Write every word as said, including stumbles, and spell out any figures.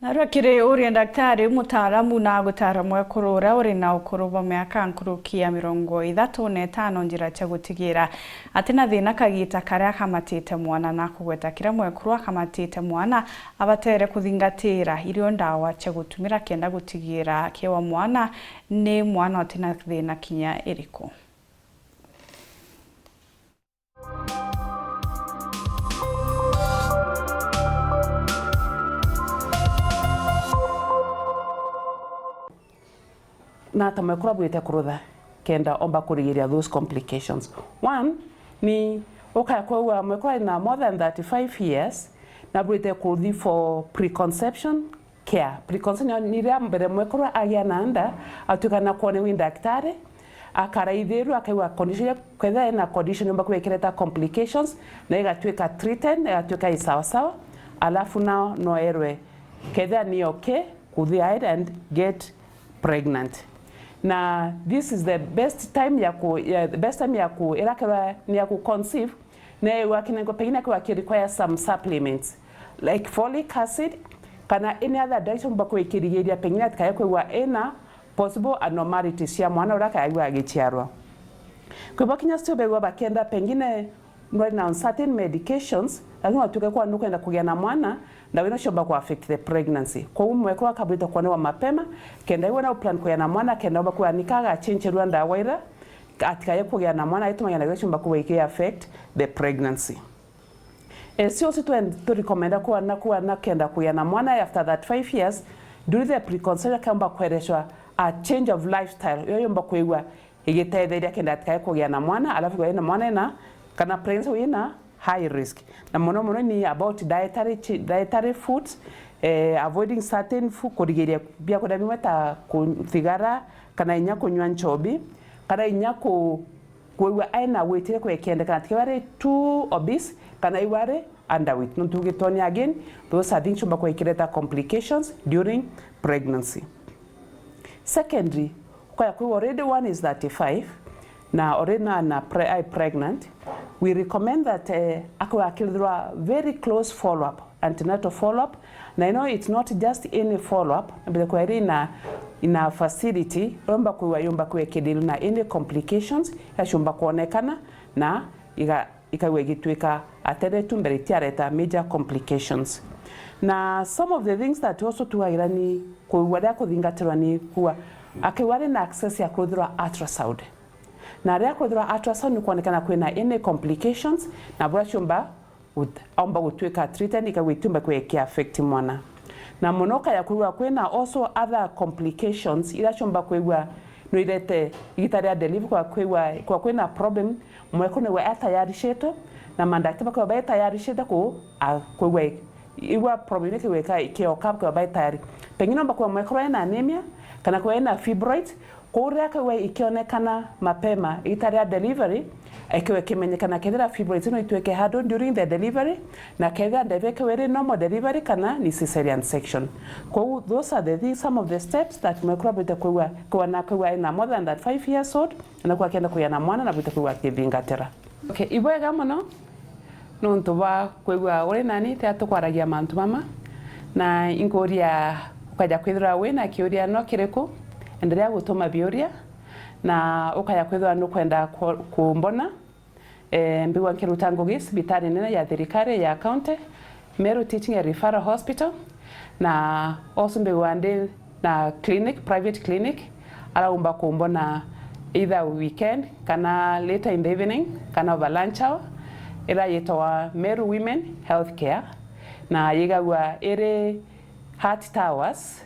Narua kiri uria ndaktari mutaaramu na gutaara mwekuru uria uri na ukuru bwa miaka nkuruki ya mirongo ithatu na itano njira cia gutigira atina thina kagita karia akamatite mwana, na kugweta kiria mwekuru akamatite mwana abatere kuthingatira irio ndawa cia gutumira kenda gutigira akiwa mwana ni mwana utina thina kinya iriku. Na ata mwekuru abwirite kurutha kenda omba kurigiria those complications? One, ni ukaya kwigua mwekuru ari na more than thirty-five years na abwirite kuthi for preconception care. Preconception ni riria mbere mwekuru agia na nda, atuika na kwonewa ni ndaktari, akaraithirua, akaigua condition iria, kethira ena condition yomba kwikireta complications, na igatuika treated, igatuika i sawasawa, alafu nao no erwe kethira ni okay kuthi ahead and get pregnant. Na this is the best time ya ku, ya, the best time ya ku, ira kethira ni ya ku conceive, na ewa kinengo pengine akiwa ki require some supplements like folic acid kana any other diet omba kwikirigiria pengine atikaye kwigua ena possible abnormalities cia mwana uria akaigua agiciarwa. Kwibwa kinya still begwa bakenda pengine nwari na on certain medications, lakini watuke kwa nukwenda kugia na mwana, na wina ciomba ku affect the pregnancy. Kwa hiyo mwekuru akabwita kuonewa mapema, kenda iwe na plan kugia na mwana, kenda omba kuanika agachencherua ndawa ira, atikaye kugia na mwana, aitumagia na iria ciomba kuwa iki affect the pregnancy. Eh, sio si twen-, tu recommenda kuwa na, kuwa na kenda kugia na mwana after that five years, during the preconception kaomba kwereshwa a change of lifestyle, iyo yomba kwigua igitetheria kenda atikae kugia na mwana, alafu kwa na mwana ina, kana pregnancy ina high risk. Na mono mono ni about dietary chi-, dietary foods, eh, avoiding certain food, kurigiria biakuria bimwe ta ku-, thigara, kana inya kunywa nchobi, kana inya ku-, kwigua aina weight iria kwekendekana, atikewe ari too obese, kana igua ari underweight. Nontu gitoni again, those are things ciumba kwikireta complications during pregnancy. Secondly, ukaya kwigua already one is thirty-five, na already na, na pre-, I pregnant, we recommend that, eh, akwe akirithirwa very close follow up, antenatal follow up. Na ino it's not just any follow up, na mbere kwa iri ina, ina facility, yomba kwigua, yomba kwigua ikidil na any complications, yacumba kuonekana, na iga-, ikagua igituika atere tu mbere itiareta major complications. Na some of the things that also tugagira ni kwigua ria kuthingatirwa ni kuwa akigua ari na access ya kwithirwa ultrasound. Na riria kwithirwa ultrasound ni kuonekana kwina any complications, na bura ciumba gut-, aumba gutuika treated, ikagua itiumba kwithirwa iki affect mwana. Na mono ukaya kwigua kwina also other complications iria ciumba kwigua no irete igita ria delivery, kwa kwigua, kwa kwina problem, mwekuru niwe atayarishitwe, na mandakitari bakiwa baitayarishite ku, a, kwigua i-, igua problem ikigwika ikioka, bakiwa baitayari. Pengine omba kwigua mwekuru ena anemia, kana kwigua ena fibroids, Kuu riria kigua ikionekana mapema igita ria delivery, ikiwe kimenyekana kethira fibroids ino itwike handle during the delivery, na kethira ndeve ikiwe iri normal delivery kana ni caesarean section. Kou those are the things, some of the steps that mwekuru abwite kwigua, kwigua na kwigua ena more than that five years old, na kwigua akienda kugia na mwana na abwite kwigua akithingatira. Okay, ibwega mono. Nontu bwa kwigua uri nani, tiga tukwaragia mantu mama, na inkuria ukaja kwithirwa wina kiuria no kiriku, endelea gutuma biuria, na ukaja kwithirwa nukwenda ku-, kumbona. Eh, mbigwa nkiruta ngugi cibitari nene ya thirikari ya county, Meru Teaching and Referral Hospital, na also mbigwa ndi na clinic, private clinic, araumba kumbona either weekend kana later in the evening kana over lunch hour, ira yitagwa Meru Women Healthcare, na yigagua iri Heart Towers,